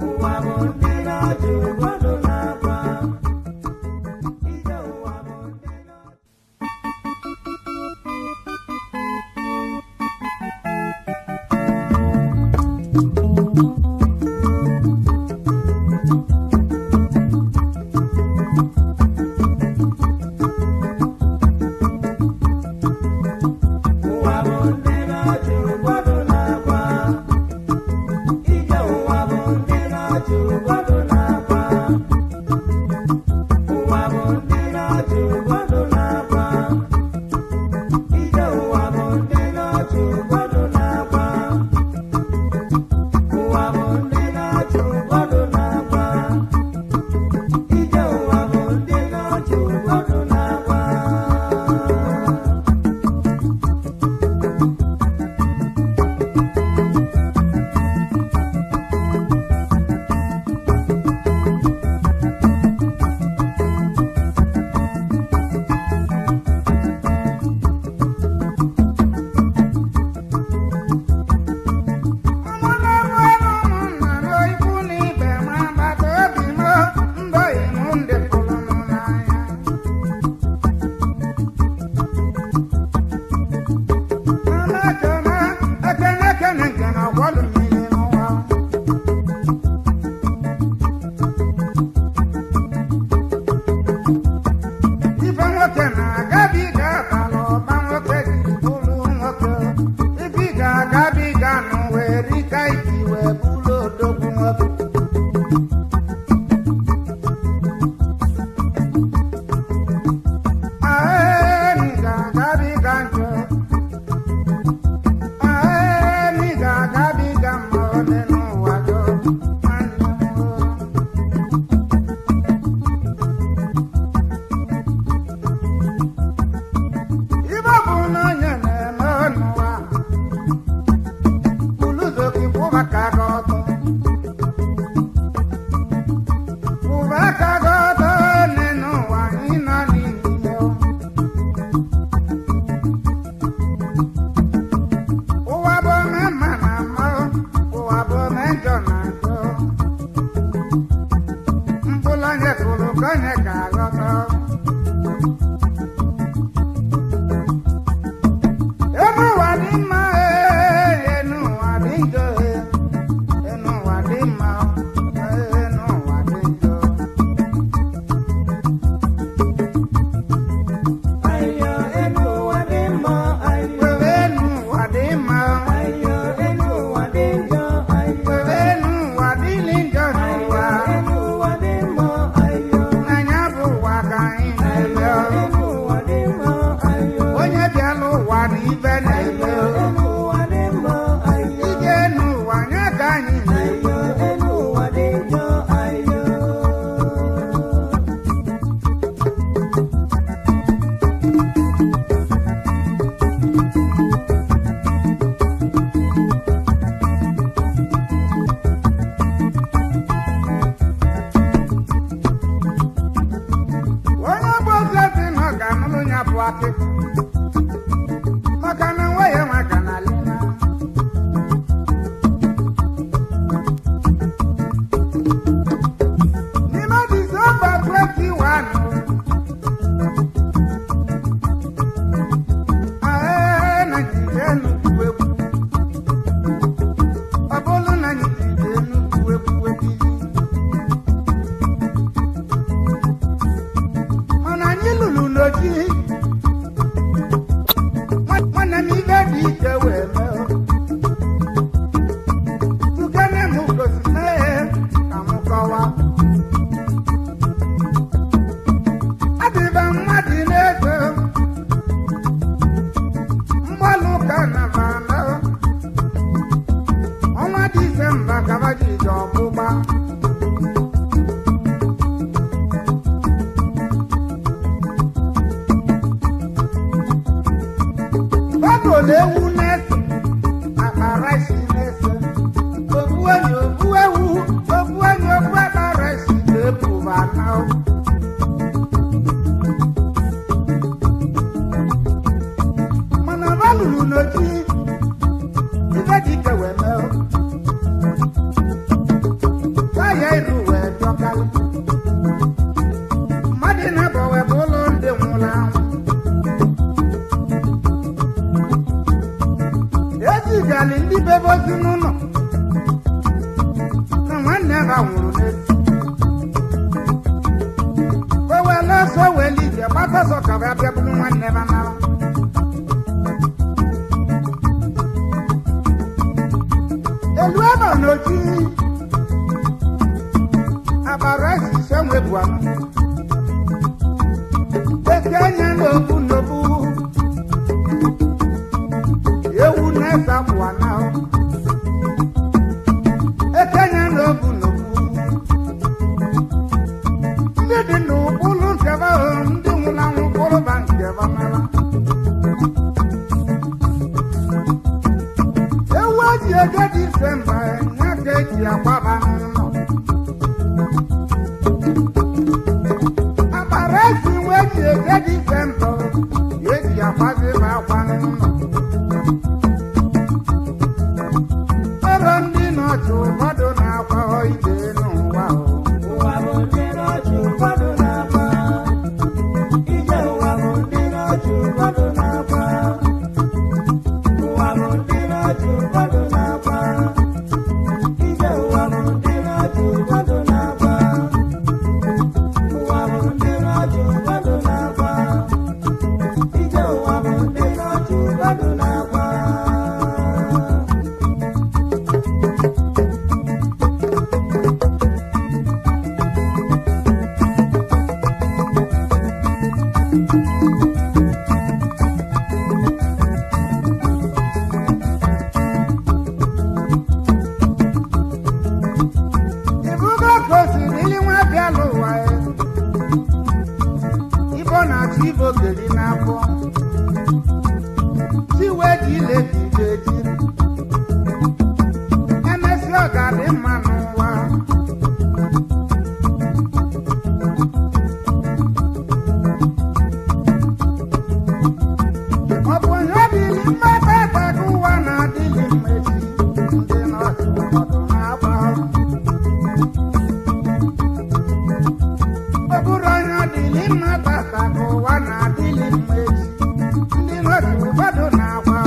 Ụwa bụ ndị na-achị ụfọdụ na-akwa. Ije ụwa bụ ndị na-achị. Ụwa bụ ndị na-achị ụfọdụ na-akwa. Ije ụwa bụ ndị na-achị ụfọdụ na-akwa. Ụwa bụ ndị na-achị ụfọdụ na-akwa. Ije ụwa bụ ndị na-achị ụfọdụ na-akwa. Ụwa bụ ndị na-achị ụfọdụ na-akwa. Ije ụwa bụ ndị na-achị ụfọdụ na-akwa. Ife nwoke na-agabiga abalị ọba nwoke jiri bụrụ nwoke. Ife ị ga-agabiga n'ụwa erika iji wee bụrụ odogwu nwoke. Ae, m ga-agabiga njọ. Ae, m ga-agabiga mma ole n'ụwa jọ. Nwanne m o. Ibe bụ na onye na-eme n'ụwa, buru ụzọ gị kwụba aka gị ọtọ. Kwụba aka gị ọtọ n'elu ụwa anyị nọ n'ime. Ụwa bụ ome mma na mma, ụwa bụ ome njọ na njọ. Mkpụrụ onye kụrụ ka onye ga-aghọta. Enu ụwa dị mma ee, enu ụwa dị njọ ee, enu ụwa dị mma ee, enu ụwa dị njọ. Ayo enu ụwa dị mma, ayo. Were enu ụwa dị mma, Ayo enu ụwa dị njọ, ayo. were enu ụwa dịlị njọ n'ụwa. Enu ụwa dị mma, ayo. N'anya bụ ụwa ka anyị na-eme. Enu ụwa dị mma, ayo. Onye bịala ụwa na ibe na-eme. Enu ụwa dị mma, ayo. Ije enu ụwa nye ka anyị na-eme. Ayo enu ụwa dị njọ, ayo. Onye bụ ozi si na ọ ga-anụrụ ya bụ akị. Maka na nwa ya nwa ka na lena. N'ime Disemba 21, ae, Naịjirịa nnukwu egwu. Ọ bụrụ na Naịjirịa nnukwu egwu ebili. Mana anyị lụrụ n'oji. Nwanne m ibe dị ike wee mee. Tukene m gosi mee ka m kọwa. Adịba mmadụ na-eto. Mgbalụ ka na m ana. Ọnwa Disemba kaba ji ji ọgbụgba. Baịbụl ewu na-ese, akpa rice na-ese. Ofu onye ofu ewu, ofu onye ofu akpa rice na-ebuba na. Mana ba lụrụ n'oji, ife dị ike wee mee. zigali ndị bebe ozi n'ụlọ na nwanne ha nwụrụ n'efu. O were ọsọ were ije gbata ọsọ ka bịa bịagburu nwanne ha nara. Elu ebe n'oji agbara esise nwebu anụ. Eke anya n'obu n'obu ewu na-ese akwụ ana. Eke anya n'obu n'obu ndị dị n'ụkpụrụ nkeba ndị nwụrụ anwụ kpụrụba nkeba mara. Ewu eji ege dị ise mba ya ka eji agbaba n'ụlọ. Akpara esi nwe eji ege dị ise mba eji akwazi ma akwa n'ụlọ. Ọrụ ndị nọchụ ụfọdụ na-akwa ije n'ụwa o. Ụwa bụ ndị na-achụ ụfọdụ na-akwa. Ije ụwa bụ ndị na-achụ ụfọdụ na-akwa. Ụwa bụ ndị na-achụ ụfọdụ na-akwa. Ije ụwa bụ ndị na-achụ ụfọdụ na-akwa. Ụwa bụ ndị na-achụ ụfọdụ na-akwa. Ije ụwa bụ ndị na-achụ ụfọdụ na-akwa. Ibugo ka o siri ili nwa bịa n'ụwa ya. Ibo na-achọ ibo geri n'afọ. Chi wee ji ile ji eji. Emesịa ọ ga-adị mma n'ụwa. Ọ bụ onye dịrị mma tata ka ụwa na-adịghị mma echi. Ndị nọọsụ ụfọdụ na-agba. Ọ bụrụ onye ọ dịrị mma tata ka ụwa na-adịghị mma echi. Ndị nọọsụ ụfọdụ na-agba.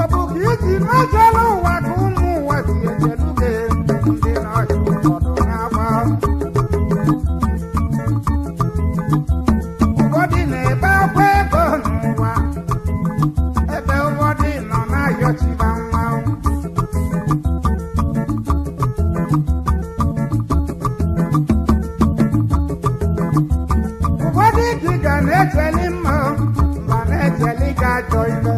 Ọ bụ ka iji mejọrọ ụwa ka ụmụ ụwa si echeduge. Ndị nọọsụ ụfọdụ na-agba. Ụfọdụ na-ebe akwa ego n'ụwa, ebe ụfọdụ nọ na-ayọchiba nwa. Ụfọdụ ka ga na-echeli mma, ma na-echeli ga ajọ ibe.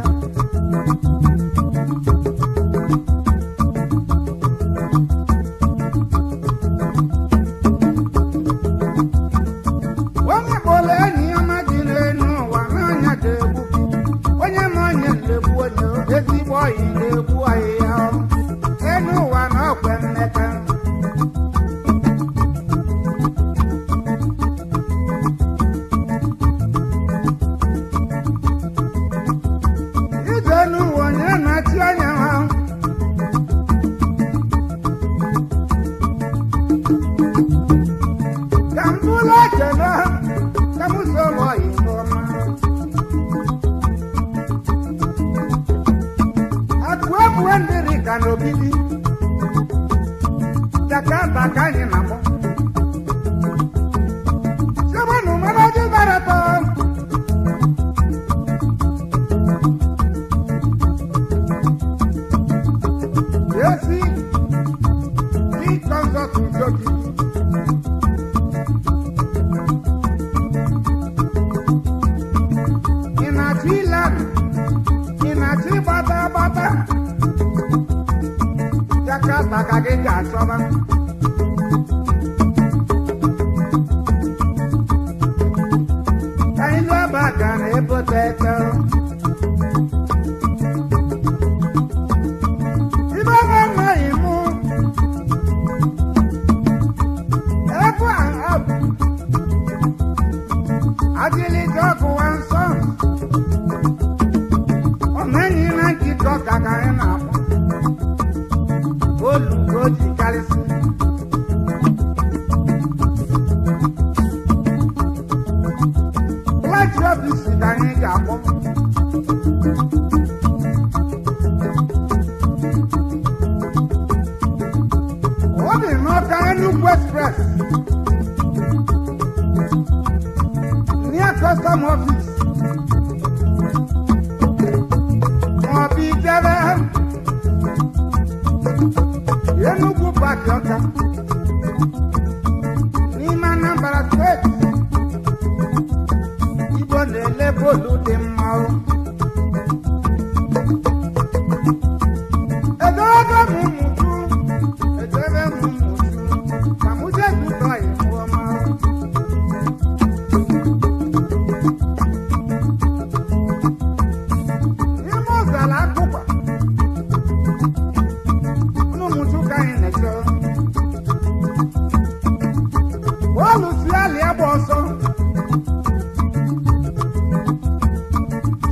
Onye kpọrọ enyi ya ọma dị n'elu ụwa n'anya ga-egbu gị. Onye ma onye na-egbu onye, ezigbo ọyị na-egbu ọyị ya. Elu ụwa na ọkwe mmeka. Ije n'ụwa onye na-achị anya ha. Ka m bụrụ ekele, ka m soro ọyị nke ọma. Akụ ebue ndịrị ka n'obili. Jakarta ka anyị na-akpọ. Sịbanụ mara gị barata. Esi dị kọnsọtụ njoki. Ị na-achọ ịlanụ, ị na-achọ ịgbata agbata. Jakarta ka gị ga-achọba. Ka ilu ebe a ga na-ebote ete. Ibe ọma amaghị mụ. Ebe a bụ Agility ọkụ wa nsọ. Omenyi na nkịta ọka ka anyị na-akpọ. Olu ka o ji karịsị. Black ọfisi ka anyị ga-akpọ. Ọ dị n'Ọka Enugu Express, near custom office, maọbụ ijebe Enugu Park Ọka n'ime Anambra Steeti. Igbo na-ele bọọlụ dị mma o. Edebe m mmutu, edebe m mmutu, ka mụ jee zụta iwu ọma. N'ime ọzara akụkwa, unu mmutu ka anyị na-eche. Bọọlụ si alị agba ọsọ.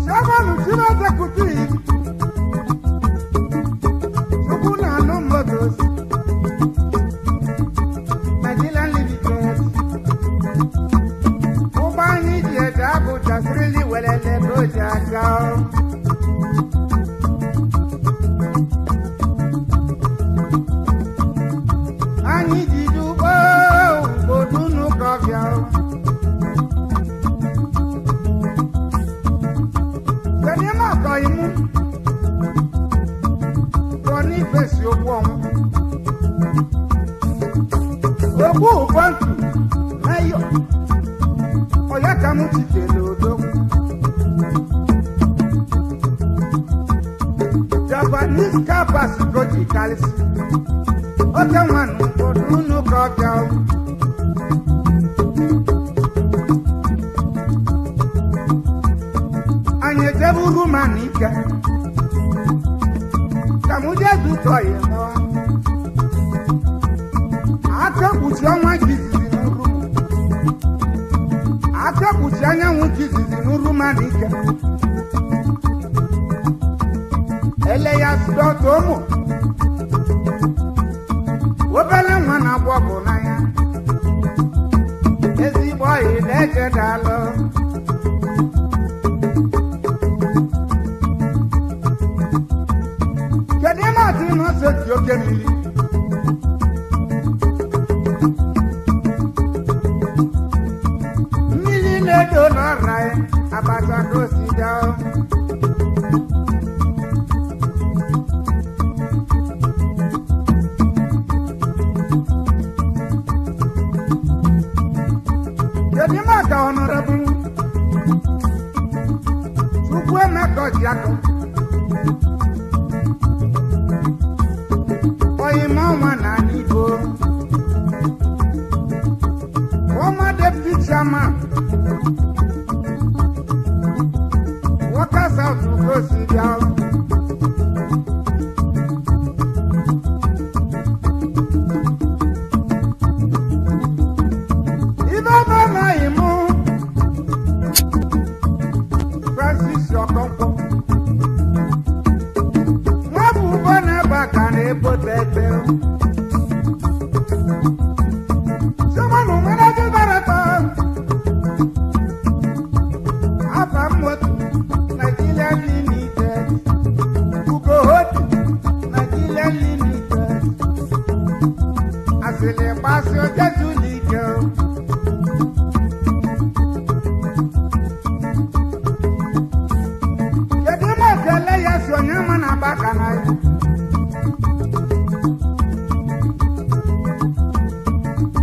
Chairman Chief Executive, Chukwu na-anụ Motors, Nigeria Limited. Ụgbọ anyị ji eje Abuja sirili welele ka o ji aga. Anyị ji ji ụgbọ obodo unu ka ọ bịa. Kedu ime ọkọ imú? Rọ n'ifesi okwu ọnwụ. Ogbu ụbọntụ n'ayọ. Ọya ka mụ chikere odogwu. Japanese car pass go ji karịsị. Oke nwanụ obodo unu ka ọ bịa. Anyị ejebe uru ma na ike. Ka mụ jee zụtọ ya mụọ. Aka kpuchi ọnwa jizizi n'uru m. Aka kpuchi anyanwụ jizizi n'uru ma na ike. Ele ya dọta ụmụ. Obere nwa na-agba ọgụ n'anya. Ezigbo ọyị na-eche daalụ. Kedu ime atụ na ose dị oke mmiri? Mmiri na-edo n'ọra ya, abacha ka o si daa. Kedu ime aka ọnọrọbụ? Chukwuemeka Ọjịakọ. Oyima ọnwa na Igbo. Former deputy chairman, Workers House Ugosi bịa. Ibe ọba anaghị mụ Francis Okonkwo. Nwa bụ ụgbọ na-ebe aka na-ebote ete. Sọmanụ nwere ego barata. Afa Moto Nigeria Limited. Ugo Hodu Nigeria Limited. Asịlị gbasị ojezu n'ike. Kedu ime ekele ya si onye ma na agbaka na ya?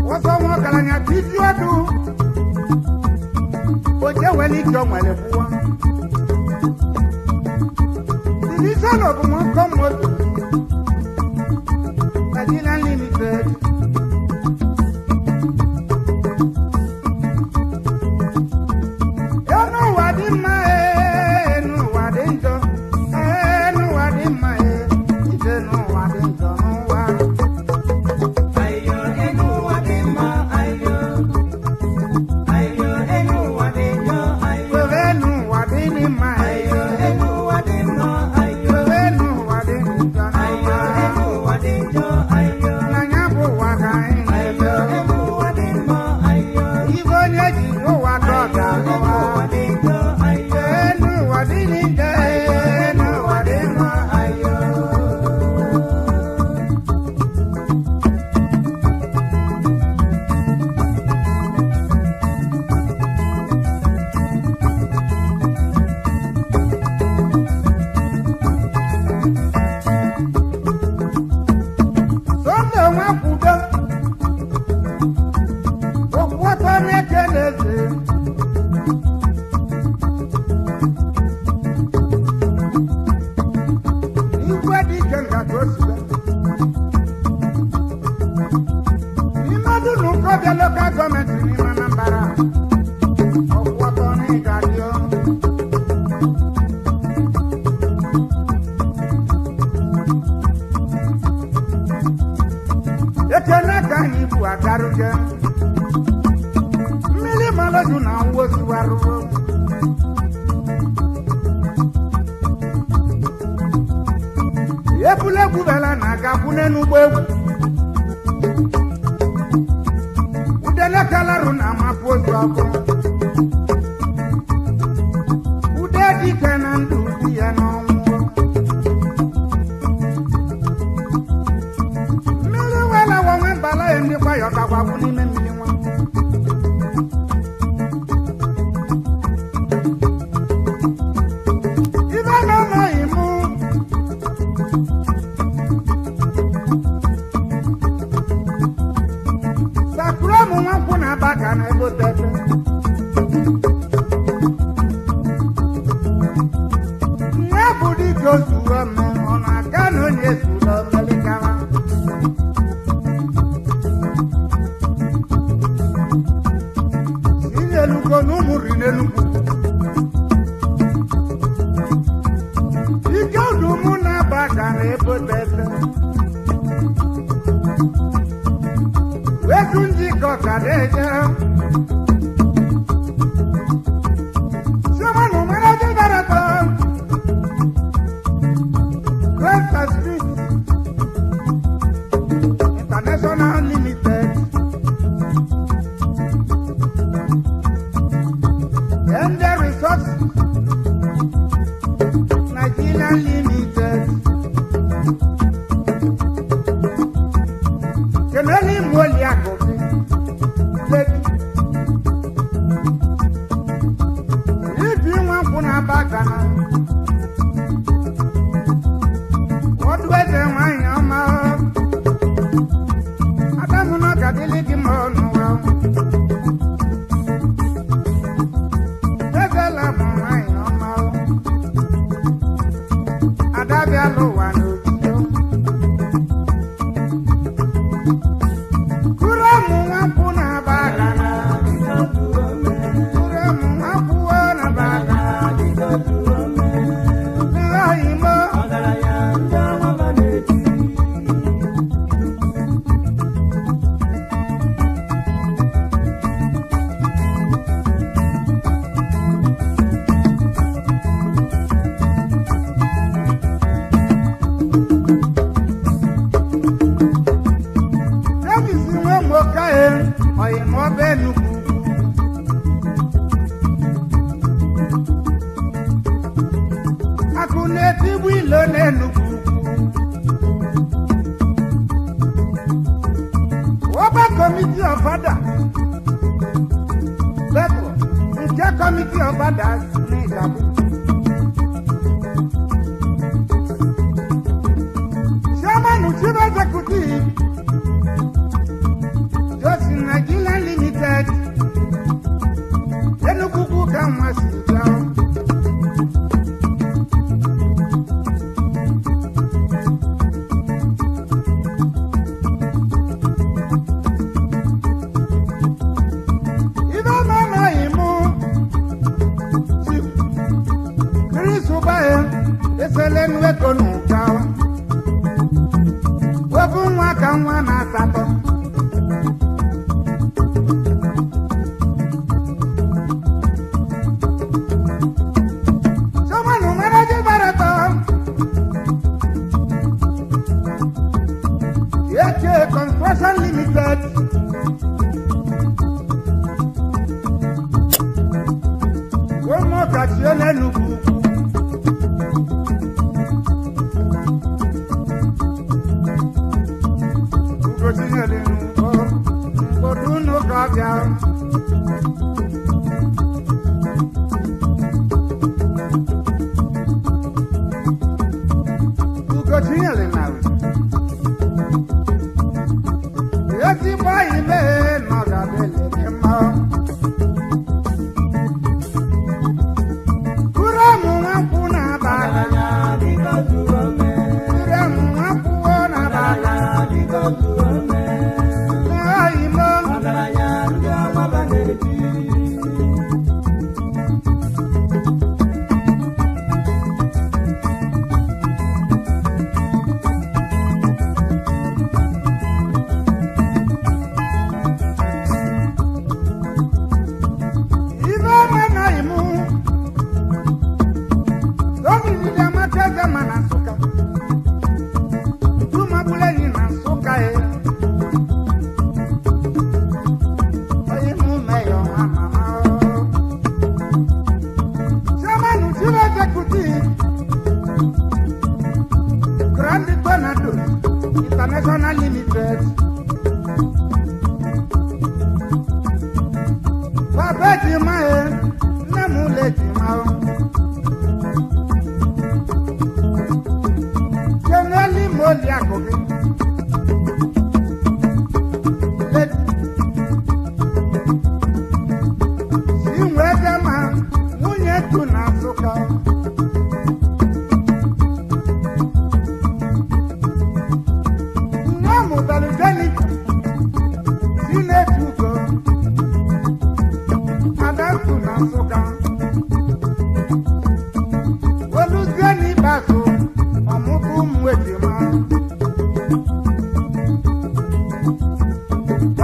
Wọ́sọ wọn ọgaranya títí ọdún. Oje wẹ́lí jọ nwere bụwa. Division of Moncom Motors, Nigeria Limited. Enu ụwa dị mma ee, enu ụwa dị njọ. Enu ụwa dị mma ee, ije n'ụwa dị njọ n'ụwa. Ayo enu ụwa dị mma ayo. Ayo enu ụwa dị njọ ayo. Were enu ụwa dị mma ee. Ayo enu ụwa dị mma ayo. Were enu ụwa dị njọ. Nawkobia local government n'ime Anambra. Ọkwụ ọtọ n'ịga dị o. Ekene ka anyị bụ agaruje. Mmiri maloju na nwozuwarụo. Ebulegwu bela na-agakwu n'enugbo egwu. Udele kalarụ na amapụ ozu ọkụ. Ude dike na ndụ di ya n'ọnwụ. Mmiri wela nwe mbala ya ndị kwa ya ọtakwagwu n'ime mmiri nwa. Ibe na ọnọghị mụ. Sakura mụ nwankwụ na-aba ka na ebe otete. Nwa bụ dike ozuru ome, ọ na-aga na onye zuru omelikawa. Sinyelugo na ụmụ ri n'Enugwu. Ike ọdụ mụ na-aba ka na ebe otete. Wetu njikọ ka na-eje. Sọmanụ managing director, Cresta Street International Limited. Ende Resources Nigeria Limited. Keneli Mwoli Agogi, Lady. Ibi nwa nkwụ na-aba gana. Ọdụ eze nwanyị ọma. Adamu na ọgadịlị gị ma ọnụ wa. Ezela bụ nwanyị ọma. Ada bịala ụwa n'obido. Kúrọ́mù wọn kú náà bá gana. Kúrọ́mù wọn kú wọn náà bá gana. Nílá ìmọ̀. Ọgaranya ndị ọma na-eti. Davis nwe nwoke e, ọyịmọ bụ Enugu. Akụ na-etigbu ilo n'Enugu. Ọba Committee of Others, Petro, nke Committee of Others n'Ịgabụ. Chairman Chief Executive, Josin Nigeria Limited, Enugu Ukwu ka nwa si bịa. Ibe ọma anaghị mụ Chief Chris Ụbahe esele nweko n'ụka. Ofu nwa ka nwa na asatọ. Sọmanụ managing director, AK Construction Limited. Ụmụ kachie n'Enugu ukwu. Ugochinyere n'ugbo, mgbodu unu ka ọ bịa. Ugochinyere na ezigbo anyị mee na ọ ga-adịlị gị mma. Kúrò mú wọn kú náà bá Ọgaranya dịka zuru ome. Kúrò mú wọn kú ó náà bá Ọgaranya dịka zuru ome. Náà ìmọ̀. Ọgaranya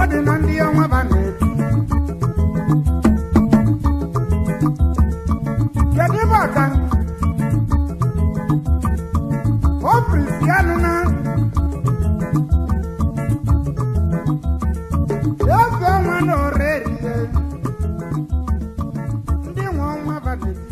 Ọ dị na ndị ọnwa ba na-eti. Kedu ebe ọka? O prisianụ na eze ọnwa na ọrụ erie. Ndị nwe ọnwa ba na-eti.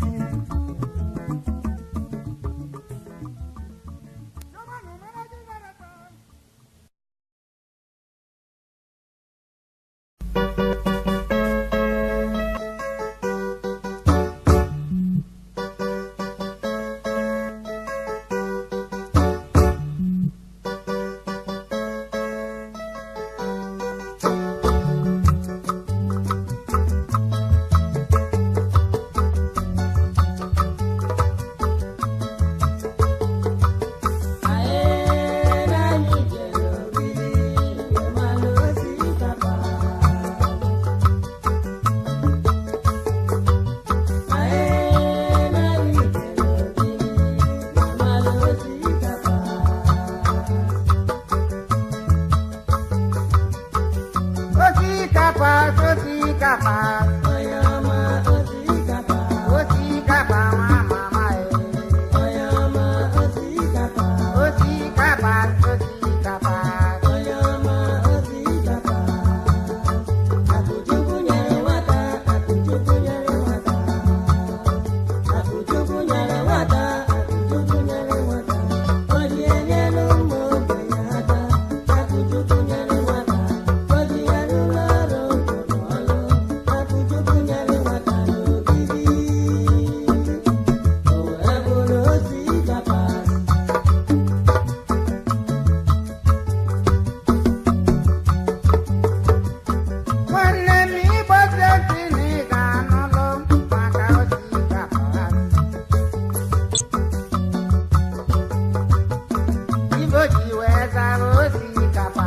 Osikapa, osikapa, osikapa, nwa mama e. Osikapa, osikapa. Nwanne m ịgbazie ntị na ị ga-anụlụ maka osikapa. Ibo ji wee zara osikapa,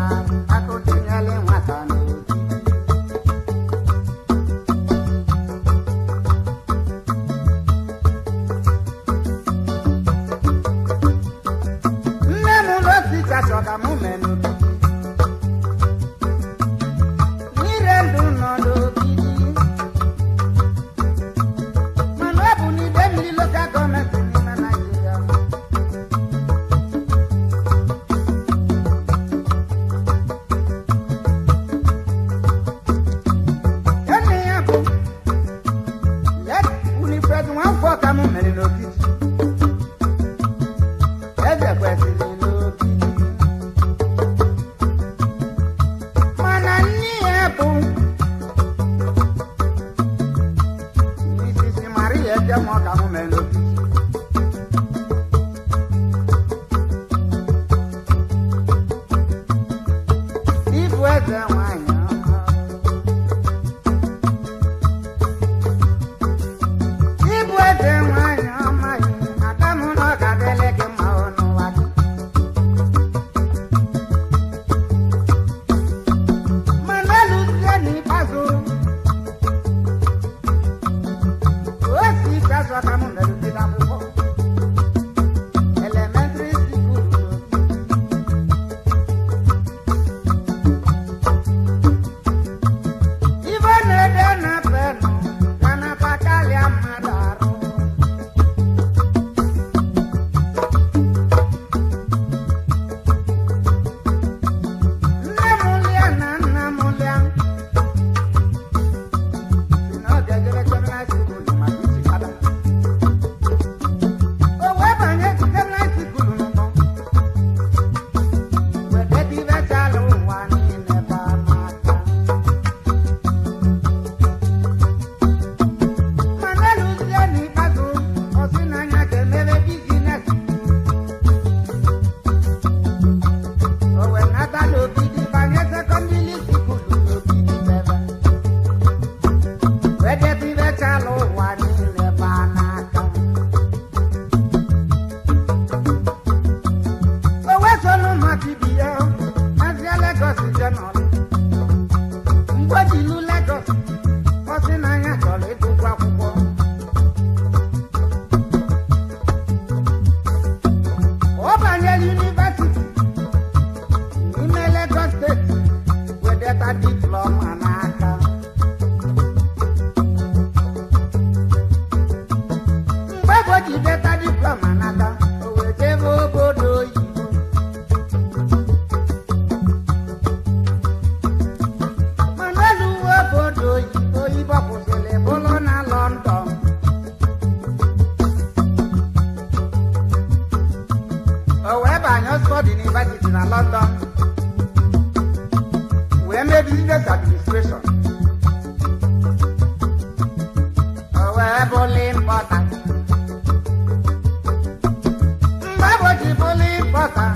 akụ tinyere nwata n'ogidi. Nne m ụlọ osika chọ ka mụ mee n'ogidi. N'ire ndụ nọ n'ogidi. Mana ọ bụ n'Idemili Local Gọọmenti n'ime Naịjirịa. Nne ya bụ Let Winifred Nwankwo ka mụ mere n'ogidi. Eze kwesịrị n'ogidi. Mana nne ya bụ Mrs. Maria Ejemọ ka mụ mere n'ogidi. Ịbụ eze nwanyị ọma. Ịbụ eze nwanyị ọma yi, ada m na ọ ga-adịlị gị mma n'ụwa gị. Mana eluzie n'ikpeazụ, o si ikpeazụ aka m merụgide akwụkwọ. Elementary school n'Ogidi. Ife na-ede na penụ ga na pakalịa mmadụ arụ. Nne m lịa na nna m lịa si na ọ ga-ejebe seminarị skuul maka iji fada. O wee banye seminarị skuul n'ụgbọ wee debe ibe chala ụwa niile baa n'aka. Mana eluzie n'ikpeazụ, ọ sị na anya ga-emebe bizines. O wee nata n'Ogidi banye sekọndịrị skuulu n'Ogidi bebe. Wee debe ibe chala ụwa niile baa n'aka. O wee solu maka ibi ya, mazie Legọs je n'ọlụ. Mgbe o ji lu Legọs, ọ sị na anya chọrọ ịgụkwu akwụkwọ. Ọ banyere yunivasiti n'ime Lagos Steeti wedeta beta diploma n'aka. Mgbe bụ o ji beta diploma n'aka, o wee jebe obodo oyibo. Manuel uwe obodo oyibo ibo kwụsịrị bụrụ na London. O wee banye Oxford University na London wee mee business administration. O wee bụrụ importer. Mgbe bụ ji bụrụ importer,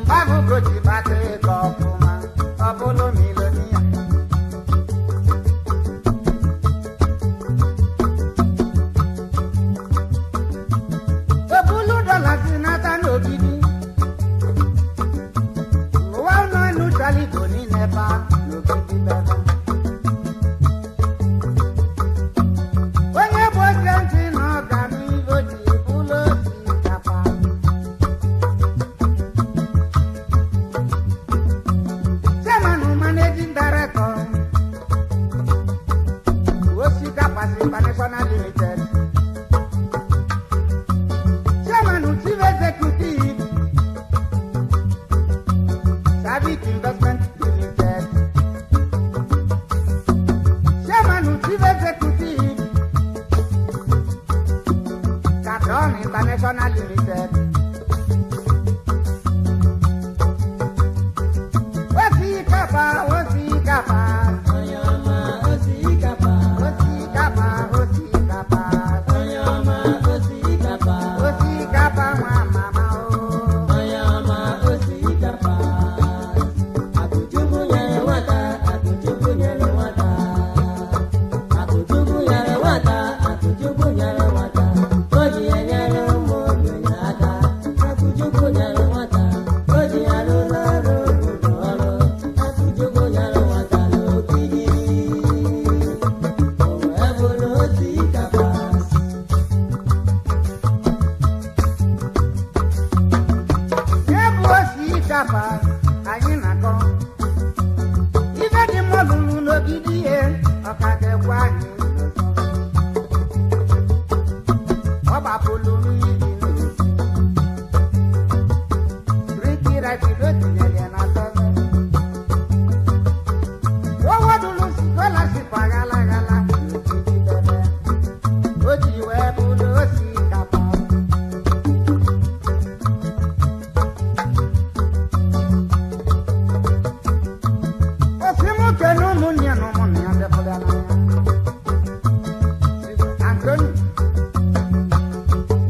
mgbe bụ ka o ji bata ego ọfụma, ọ bụrụ millionaire. Obulu dọla si n'aka n'ogidi. Ụwa ụlọ elu chara Igbo niile ba n'ogidi bebe. Onye bụ oche ntị na ọga n'ibo ji bụlụ osikapa. Chairman managing director, Osikapa International Limited. Chairman Chief Executive, Savik Investment Limited. Chairman Chief Executive, Cadon International Limited. Osikapa, osikapa, Onye ọma osikapa. osikapa, osikapa, Onye ọma osikapa. osikapa nwa mama o. Onye ọma osikapa. Akụchukwu nyere nwata, Akụchukwu nyere nwata. Akụchukwu nyere nwata, Akụchukwu nyere nwata. O ji ya nyere ụmụ ogbenye aka. Akụchukwu nyere nwata, o ji ya rụrụ ọrụ obodo ọrụ. Akụchukwu nyere nwata n'ogidi. O wee bụrụ osikapa. Nye bụ osikapa anyị na-akọ. Ife dị mma lụrụ n'ogidi ihe ọka ga-ekwe anyị n'ụzọ. Ọ gbapụlụ mmiri n'obi. Riki raki o tinyere ya na tọve. O wedulu scholarship aghala aghala n'ogidi bebe. O ji wee bụrụ osikapa. Osimuke n'ụmụnne ya na ụmụnne ya ndepụrụ ya n'anya. Antoni,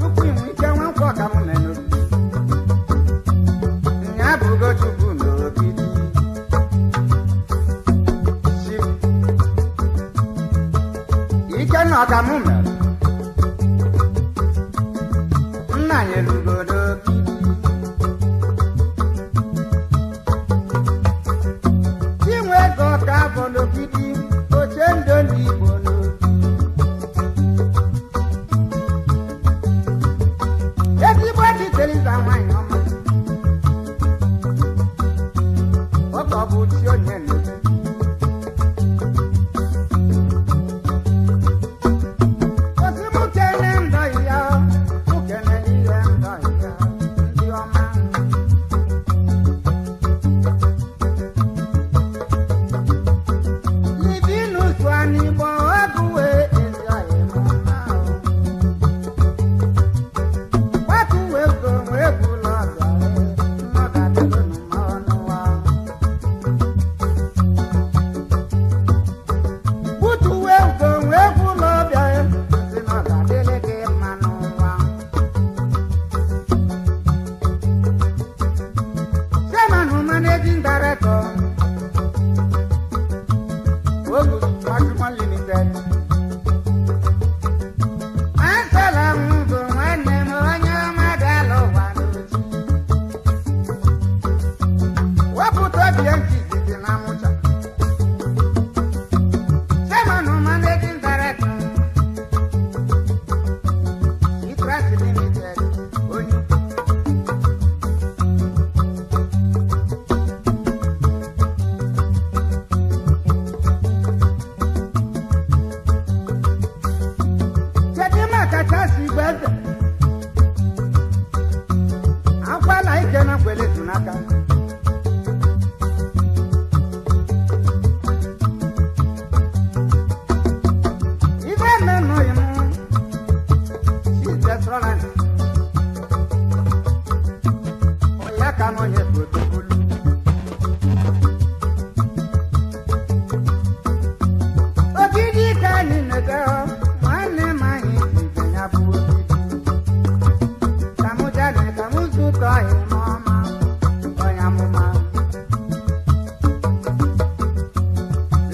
ukwu inwe ike nwa nkwọ ka mụ na-enobi. Nya bụgo Chukwu n'ogidi. Chief Ikenna ọka mụ mere. Nna ya elugodo ogidi. Chinwe ego ka bụ n'ogidi, oche ndo ndị Igbo n'ogidi. Ezigbo di Teresa nwanyị ọma. Ọkọ bụ chi onye nlete. Osi mụ kene ndọ ya, mụ kene ihe ndọ ya.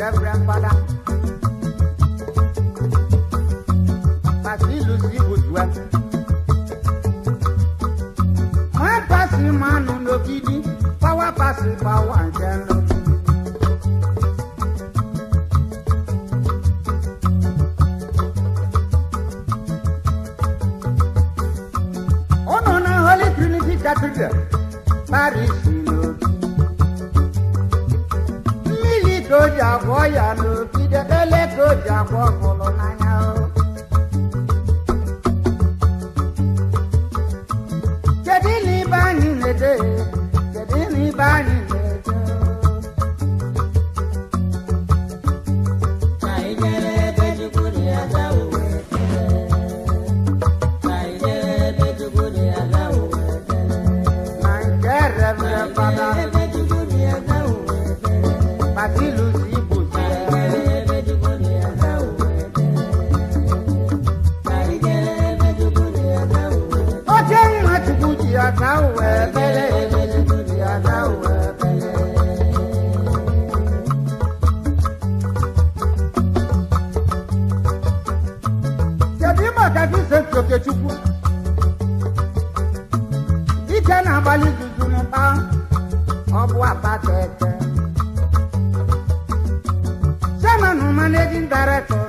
Reverend Father Basilu Zibutwe. Nwa pasi mmanụ n'ogidi, pawa pasi pawa nke n'ogidi. Ọ nọ na Holy Trinity Cathedral, Paris n'ogidi. Mmiri ka o ji agwọ ya n'ogidi, ele ka o ji agwọ ọfụlụ n'anya o. Kedu n'ibe anyị na-ede? Kedu n'ibe anyị na-ede? Ka anyị jere ebe Chukwu dị aga uwe ekele. Ka anyị jere ebe Chukwu dị aga uwe ekele. Na nke Reverend Fada Ebe Chukwu dị aga uwe ekele. Basilu Ka anyị Zibutwe. jere ebe Chukwu dị aga uwe ekele. Ka anyị jere ebe Chukwu dị aga uwe ekele. Oche nwa Chukwu ji aka uwe ekele. Ebe Chukwu dị aga uwe ekele. Kedu maka Vincent Okechukwu? Dike na-agbalị zuzu n'ụkpa, ọ bụ akpata eke. Chairman Managing Director,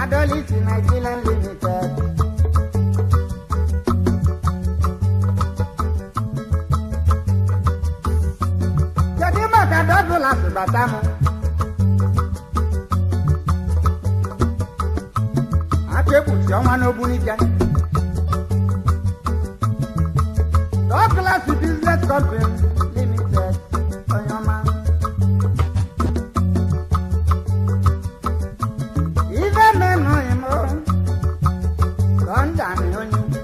Adolisi Nigeria Limited. Kedu maka Douglas Batamu? Aka ekpuchi ọnwa n'Ogbunike. Douglas Business Company Limited, onye ọma. Ife menụ imo, London onye ukwu.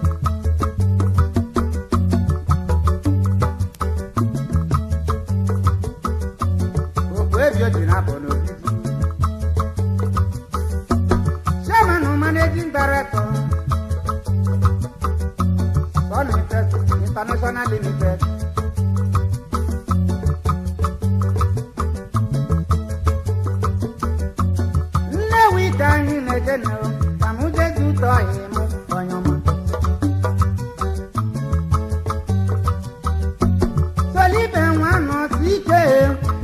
Ogbuebi o ji na-abọ n'ogidi. Chairman and Managing Director, Sun Invest International Limited. Nnewi ka anyị na-eje na ka mụ jee zụta ọhịa mụ onye ọma. Solibe nwa nọ si ike,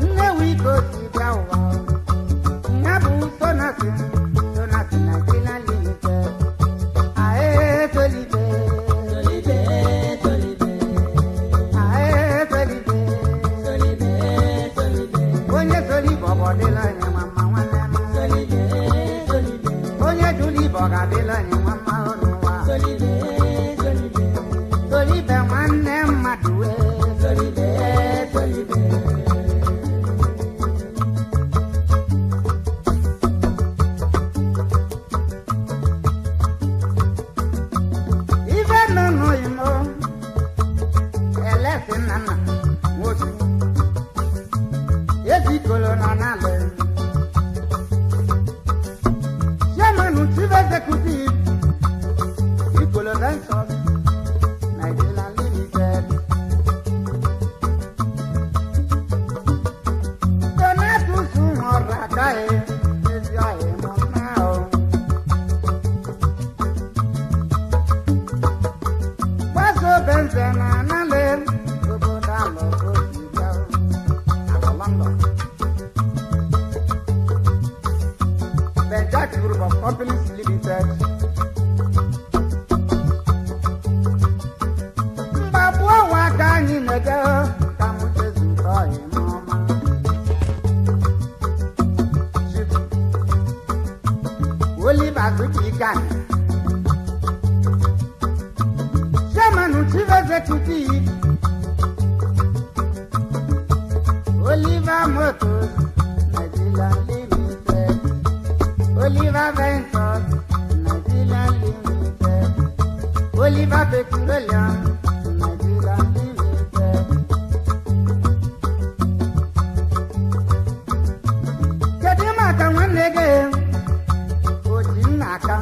Nnewi ka o si bịa ụwa. Ya bụ Sonasi, Sonasi Nigeria Limited. Ae Solibe, Solibe, Solibe, ae Solibe. Solibe, Solibe, Onye Solibe ọ bụ ọdịla onye nwa mma nwanne m. Solibe, Solibe, Onye Julibe ọ ga-adịla onye nwa mma n'ụwa. Solibe, Solibe, Solibe nwanne mmadụ wee. Solibe, Solibe. Ife nọ n'oyimo, elesi nna nna nwoke. Ezikolo nọ n'ala. Chairman Chief Executive, Ikolo Ventures, Nigeria Limited. Donatus Nwọrọ ezi ọhịa mụ na o. Gbaso benze na anale obodo alọ obi bịa alọ London. Benjack Group of Companies Limited. Mgbagbu ọnwa ka anyị na-eje ka m jezukọ ọhịa ọma. Chief Oliver Zukigan. Chairman Chief Executive Oliver Motors Nigeria Limited. Oliver Ventures Nigeria Limited. Oliver Petroleum Nigeria Limited. Kedu maka nwanne gị o ji nna aka?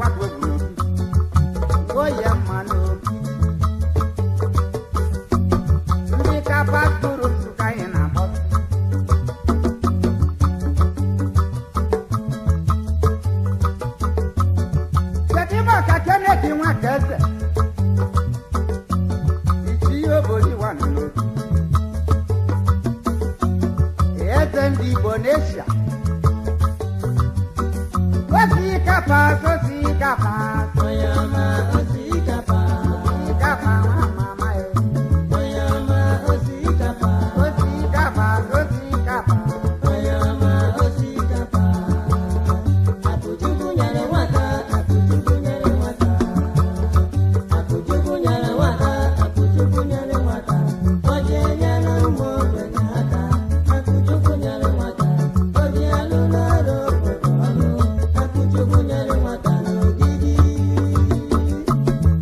Atụ egwu n'obi. Oye mma n'obi. Ndị kapa tụrụ ka anyị na-akpọ. Kedu maka Kenneth Nwakaeze? Ichi obodo iwa n'obi. Eze ndị Igbo n'Eshia. Osikapa, osikapa, Onye ọma osikapa, osikapa nwa mama e. onye ọma osikapa, Osikapa, osikapa. onye ọma osikapa. Akụchukwu nyere nwata, Akụchukwu nyere nwata, Akụchukwu nyere nwata, Akụchukwu nyere nwata, o ji enyere ụmụ ogbenye aka. Akụchukwu nyere nwata, o ji alụ n'ọrụ obodo ọlụ. Akụchukwu nyere nwata n'ogidi,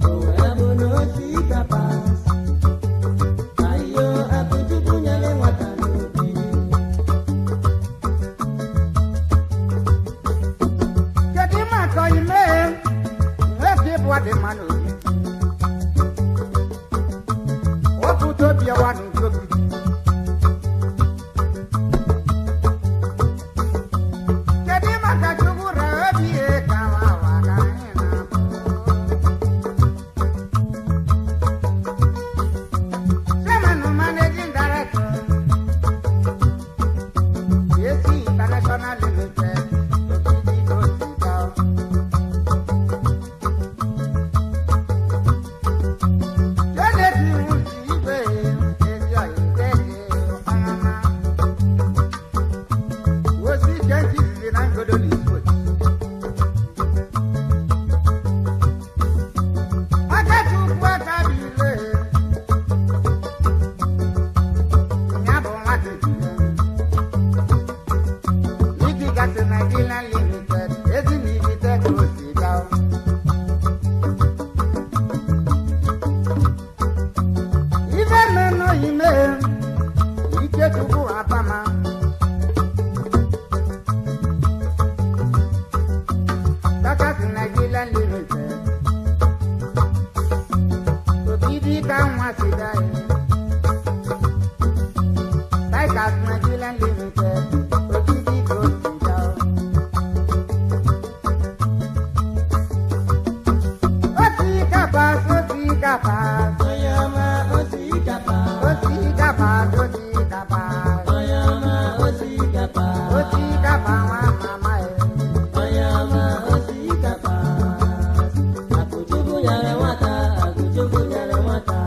o wee bụ na osikapa. Ayo, Akụchukwu nyere nwata n'ogidi. Kedu maka ime nwoke ịbụ dị mma n'obi? Otu obi ọwa n'obi. Kedu maka Chukwu ra obi ya ka wawa ka anyị na-abụ? Chairman Managing Director, AC International Limited, Ogidi Osita. Kenneth Nwusi Igwe, ezi oyi dede ọmụma. Wosi Kenti izizi na ngodo n'Isuochi. Akachukwu akabile, ya bụ nwata ejile. Igi gasị Nigeria Limited, ezi na ibite ka o si bịa. Ife mmenụ ime, Ikechukwu Abama. Dakas Nigeria Limited, Ogidi ka nwa si bịa ya. Tikas Nigeria Limited, Ogidi ka o si bịa. Osikapa, osikapa, Onye ọma osikapa, osikapa, osikapa, onye ọma osikapa, osikapa nwa mama e. onye ọma osikapa. Akụchukwu nyere nwata, Akụchukwu nyere nwata,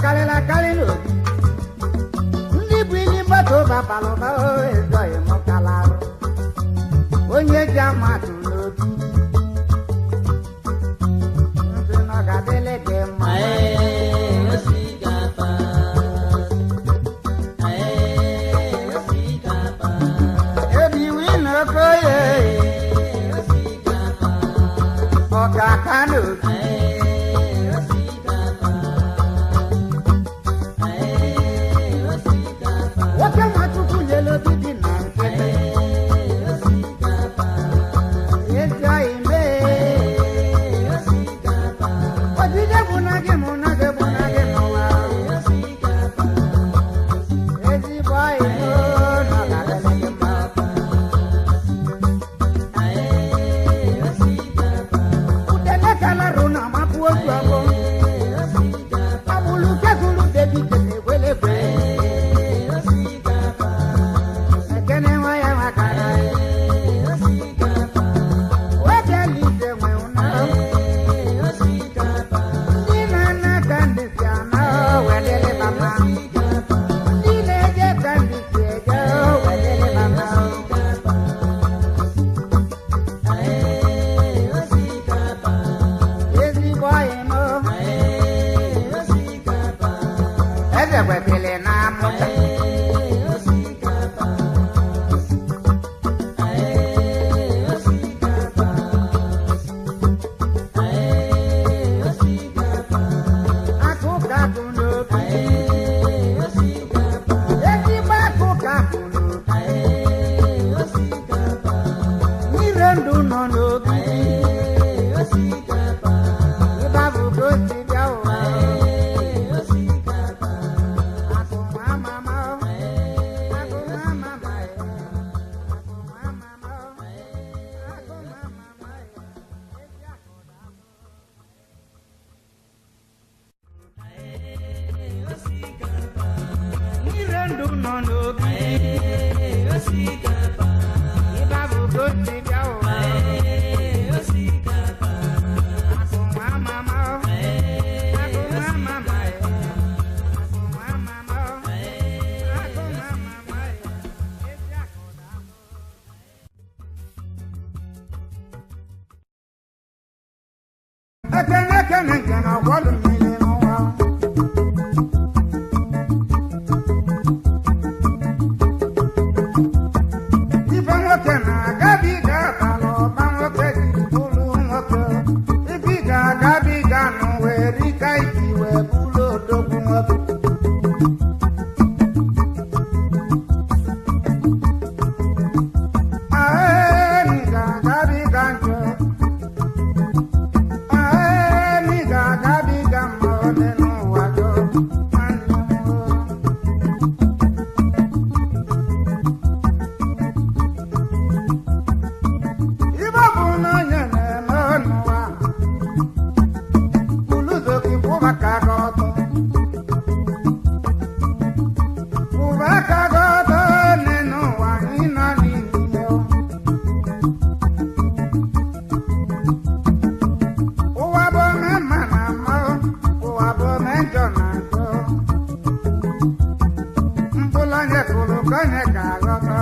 karịrị akarị n'obi ndị bụ ili moto babalụba ezoghị m kala arụ onye ji amatụ n'obi nsị na ọ ga-adịlị gị mma. Ebiwi n'okoye ọkaka n'obi nwoke Nwachukwu nyere obi dị na nkịtị ezi oyi mee ojije bụ na gị mụ na gị bụ na gị n'ụwa ezigbo oyi n'o na ọ ga-adịlị gị mma. Udele kalarụ na amapụ otu ọgbọ agbụrụ kekuru debi kene egwelekwe ekene nwa ya nwakara webịala ise nwe ụna ndị na-ana ka ndị si ana wedịlị mama ndị na-eje ka ndị si eje wedịlị mama. Ezigbo ọyị m eze kwesịrị na amụta akụ ka akụ n'obi ezigbo akụ ka akụ n'obi ire ndụ nọ n'obi ịba bụ ka o si bịa ụwa akụ nwa mama akụ nwa mama akụ nwa mama akụ nwa mama ezi akụ na ire ndụ nọ n'obi ịba bụ ka o si bịa ụwa akụ nwa mama akụ nwa mama akụ nwa mama akụ nwa mama ezi akụ na ekene ekene nke na ọgwọlụ mmiri n'ụwa ife nwoke na-agabiga abalị ọba nwoke jiri bụrụ nwoke ife ị ga-agabiga n'ụwa erika iji wee bụrụ odogwu nwoke. Ae, ga-agabiga njọ. Ae, m ga-agabiga mma ole n'ụwa jọ nwanne m o. Ibe bụ na onye na-eme n'ụwa bulu ụzọ gị kwụba aka gị ọtọ kwụba aka gị ọtọ nne n'ụwa anyị nọ n'ime. Ụwa bụ ome mma na mma, ụwa bụ ome njọ na njọ. Mkpụrụ onye kụrụ ka onye ga-aghọta.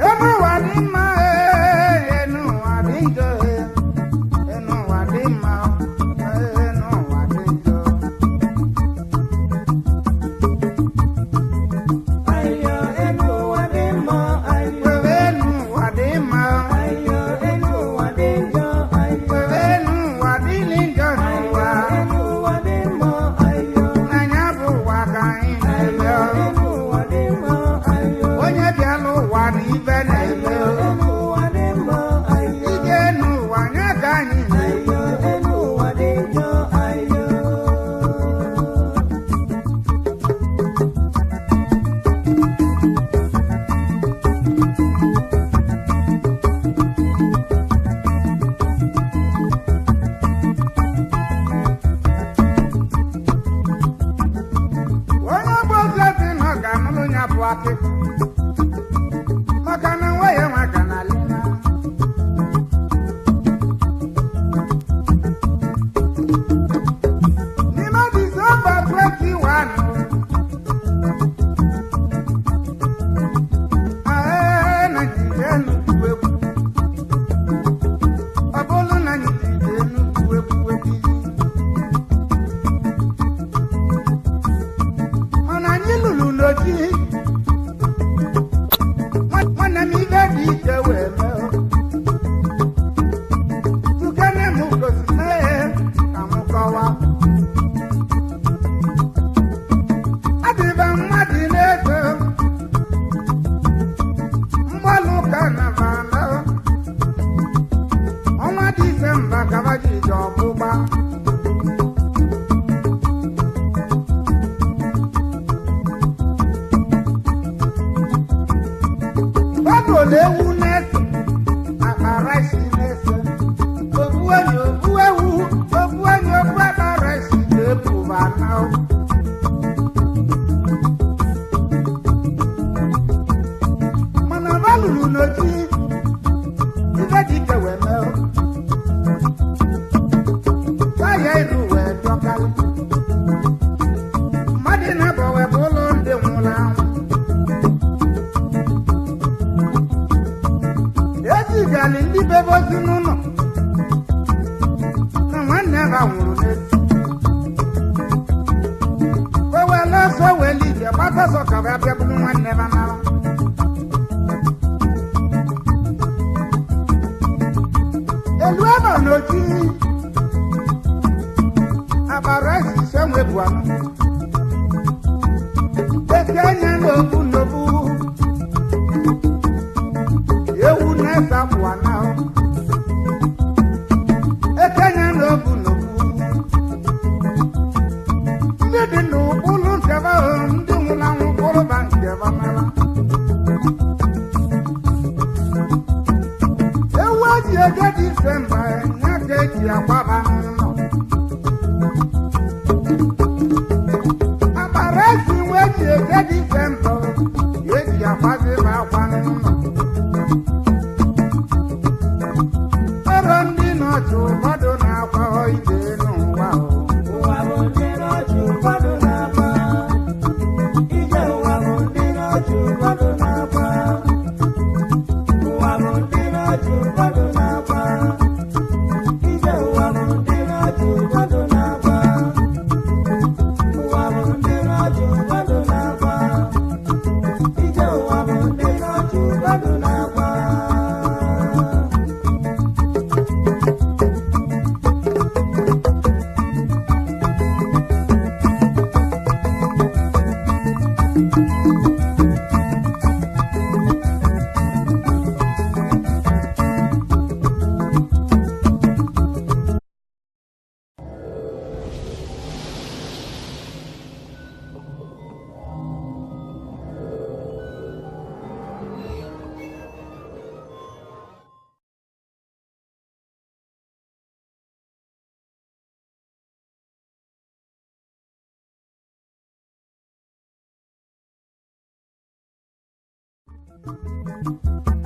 Enu ụwa dị mma ee, enu ụwa dị njọ ee, enu ụwa dị mma ee, enu ụwa dị njọ. Ayo enu ụwa dị mma, ayo. Were enu ụwa dị mma, Ayo enu ụwa dị njọ, ayo. were enu ụwa dị njọ n'ụwa. Enu ụwa dị mma, ayo. N'anya bụ ụwa ka anyị na-eme. Enu ụwa dị mma, ayo. Onye bịala ụwa na ibe na-eme. Enu ụwa dị mma, ayo. Ije n'ụwa nye ka anyị na-eme. Ayo enu ụwa dị njọ, ayo. Onye ọgba ozi si na ọ ga-anụrụ ya bụ akị maka na nwa ya nwa ga na alịna. Disemba kaba ji ije ọgbụgba. Bagolo ewu na-ese, akpa rice na-ese, obu enyi obu ewu, obu enyi obu akpa rice na-ebuba na. Mana balulu n'oji, ife dị ike wee mee o. Taya iru wee dọkalị. Mmadụ na-abọ wee bụ ụlọ ndị nwụrụ anwụ. Ezigali ndị bebe ozi n'ụlọ na nwanne ha nwụrụ n'efu. O were ọsọ were ije gbata ọsọ ka bịa bịagburu nwanne ha n'ala. Elu ebe n'oji akpara ise nwebu anọ. Eke anya n'obu n'obu. Ewu na-ese akpụ ana. Eke anya n'obu n'obu. Ndị dị n'ụkpụrụ nkeba o, ndị nwụrụ anwụ kpụrụba nkeba mara. Ewu eji eje Disemba ya ka eji agbaba n'ụlọ. Akpara esi nwe eji eje Disemba eji akwaziba akwa n'ụlọ. Ọrụ ndị nọchị ụfọdụ na-akwa ije n'ụwa o. Ụwa bụ ndị na-achụ ụfọdụ na-akwa. Ije ụwa bụ ndị na-achụ ụfọdụ na-akwa. Ụwa bụ ndị na-achụ ụfọdụ na-akwa. Ije ụwa bụ ndị na-achụ ụfọdụ na-akwa. Ụwa bụ ndị na-achụ ụfọdụ na-akwa. Ije ụwa bụ ndị na-achụ ụfọdụ na-akwa.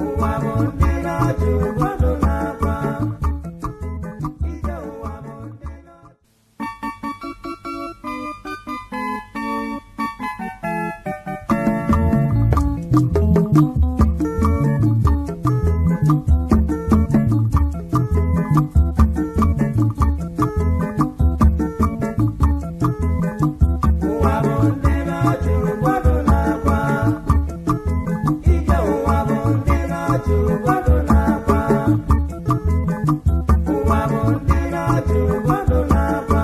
Ụwa bụ ndị na-achụ ụfọdụ na-akwa. Ije ụwa bụ ndị na-achụ. Ụwa bụ ndị na-achụ ụfọdụ na-akwa. Ije ụwa bụ ndị na-achụ ụfọdụ na-akwa. Ụwa bụ ndị na-achụ ụfọdụ na-akwa.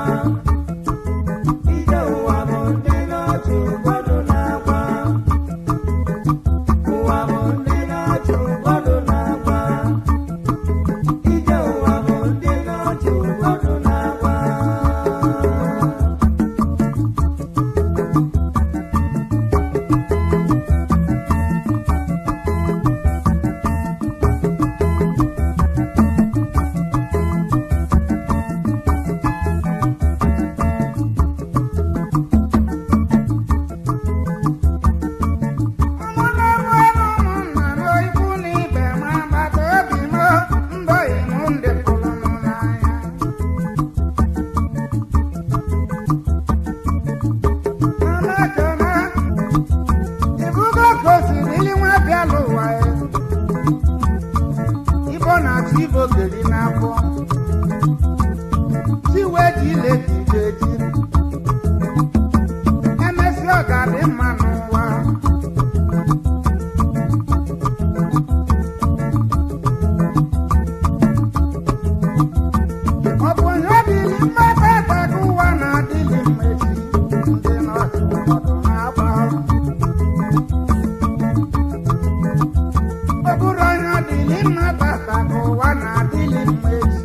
Ije ụwa bụ ndị na-achụ ụfọdụ na-akwa. Ụwa bụ ndị na-achụ ụfọdụ na-akwa. Ije ụwa bụ ndị na-achụ ụfọdụ na-akwa. Ụmụnne m ụmụnna m ikwu na ibe m agbata obi m mbọyị m ndị pụrụ m n'anya. Mama Choma, ibugo ka o siri ili nwa bịala ụwa ya. Ibo na-achọ ibo geri n'afọ. Chiwe ji ile ji eji. Emesịa ọ ga-adị mma n'ụwa. Ọ bụ onye dịrị mma tata ka ụwa na-adịghị mma echi, ndị nọọsụ ụfọdụ na-agba. Ọ bụrụ onye dịrị mma tata ka ụwa na-adịghị mma echi.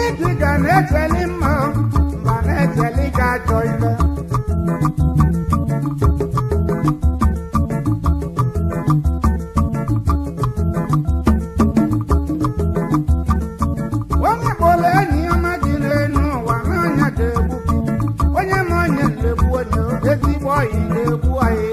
Gịnị ka ị ga na-echeli mma ma na-echeli gị ajọ ife? Onye kpọrọ enyi ọma dị n'elu ụwa n'anya ga-egbu gị. Onye ma onye na-egbu onye, ezigbo ọyị na-egbu ọyị.